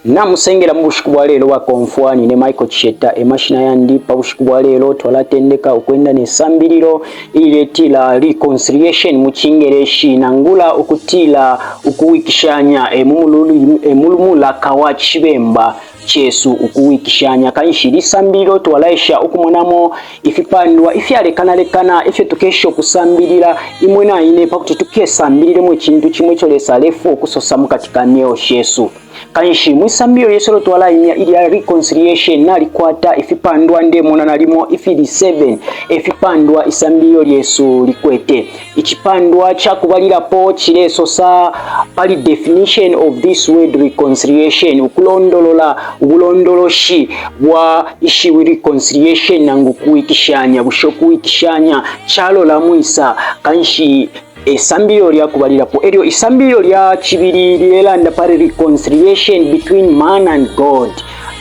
Namusengela mu bushiku bwa lelo bakomfwa nine Michael Chisheta e mashina yandi. Pa bushiku bwa lelo twalatendeka ukwenda ne sambililo ililetila reconciliation mu Cingeleshi nangula ukutila ukuwikishanya e mu mulaka wa Cibemba cesu ukuwikishanya. Kanshi ili sambililo twalaesha ukumonamo ifipandwa ifyalekanalekana ifyo tukesha ukusambilila imwe na ine pa kuti tukesambililemo icintu cimo ico Lesa alefwaya ukusosa mu kati ka myeo shesu. Kanshi mwi sambililo lyesu ilyo twalaimya ilya reconciliation nalikwata ifipandwa ndemona nalimo ifili 7 efipandwa isambililo lyesu likwete. Icipandwa ca kubalilapo cilesosa pali definition of this word reconciliation, ukulondolola ubulondoloshi bwa ishiwi reconciliation nangu kuwikishanya. Bushe ukuwikishanya calola mwisa? Kanshi isambililo lya kubalilapo. Elyo isambililo lya cibili lilelanda pali reconciliation between man and God,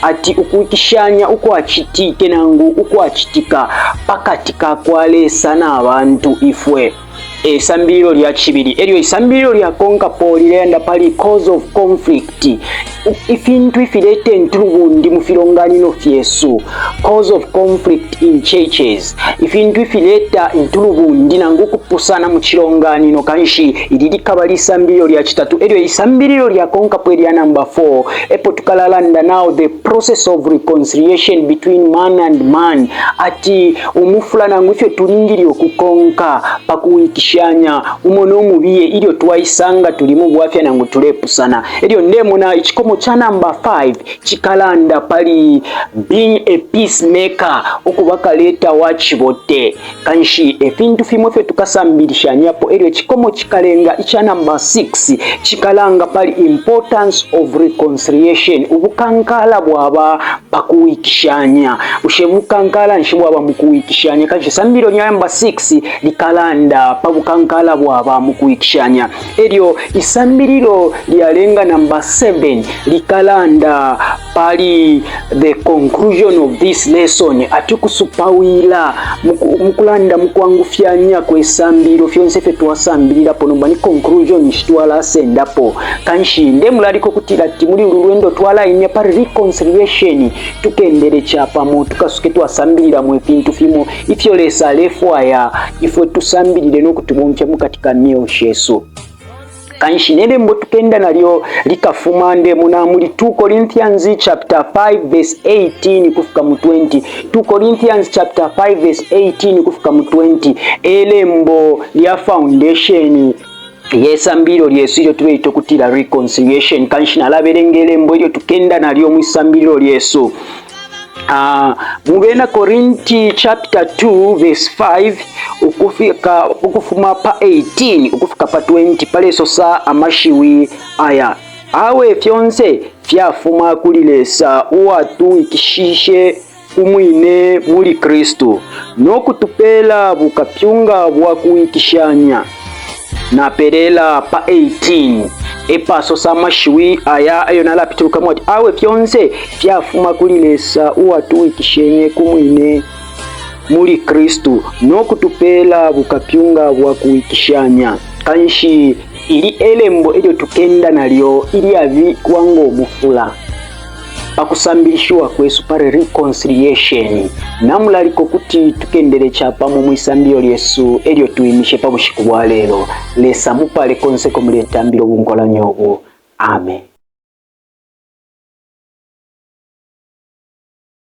ati ukuwikishanya ukwacitike nangu ukwacitika pakati ka kwa Lesa na bantu ifwe. Isambililo lya cibili. Elyo isambililo lya konkapo lilelanda pali cause of conflict, ifintu ifileta intulubundi mu filonganino fyesu, cause of conflict in churches, ifintu ifileta intulubundi nangu ukupusana mu cilonganino. Kanshi ili likaba lisambililo lya citatu. Elyo isambililo lya konkapo ilya number 4 epo tukalalanda now the process of reconciliation between man and man, ati umufula nangu ifyo tulingile ukukonka pa kuwikishanya umo no mubiye ilyo twaisanga tuli mu bwafya nangu tulepusana. Elyo ndemona icikomo ca number 5 cikalanda pali being a peacemaker, ukuba kaleta wa cibote. Kanshi efintu fimo ifyo tukasambilishanyapo. Elyo icikomo cikalenga ica number 6 cikalanga pali importance of reconciliation, ubukankala bwaba pa kuwikishanya. Bushe bukankala nshi bwaba mu kuwikishanya? Kanshi isambililo lya number 6 likalanda pa bukankala bwaba mu kuwikishanya. Elyo isambililo lyalenga number 7 likalanda pali the conclusion of this lesson, ati kusupawila mukulanda mukwangufyanya kwe sambililo fyonse ifyo twasambililapo. Nomba ni conclusion nshi twalasendapo? Kanshi ndemulaliko kutila ati muli ulu lwendo twalaimya pali reconciliation tukendele capamo tukasuke twasambililamo ifintu fimo ifyo Lesa alefwaya ifwe tusambilile no kutubomfya mukati ka myeo shesu. Kanshi nelembo tukenda nalyo likafuma ndemona muli 2 Corinthians chapter 5 verse 18 kufika mu 20. 2 Corinthians chapter 5 verse 18 kufika mu 20 elembo lya foundation yesambililo lyesu ilyo tuleita ukutila reconciliation. Kanshi nalabelenga elembo ilyo tukenda nalyo mwisambililo lyesu. Mu Bena Korinti chapter 2 verse 5 ukufika ukufuma pa 18 ukufika pa 20 palesosa amashiwi aya: awe fyonse fyafuma kuli Lesa uwatuwikishishe umwine muli Kristu no kutupela bukapyunga bwa kuwikishanya. Napelela pa 18 epasosa amashiwi aya ayo nalapitulukamo ati awe fyonse fyafuma kuli Lesa uwatuwikishenye ku mwine muli Kristu no kutupela bukapyunga bwa kuwikishanya. Kanshi ili elembo elyo tukenda nalyo ilyabikwa ngo mufula pakusambilishiwa kwesu pali reconciliation. Namulaliko kuti tukendele capamo mwisambililo lyesu elyo tuimishe pa bushiku bwa lelo. Lesa mupale konse ko muletambila ubunkolanyo ubu. Amen.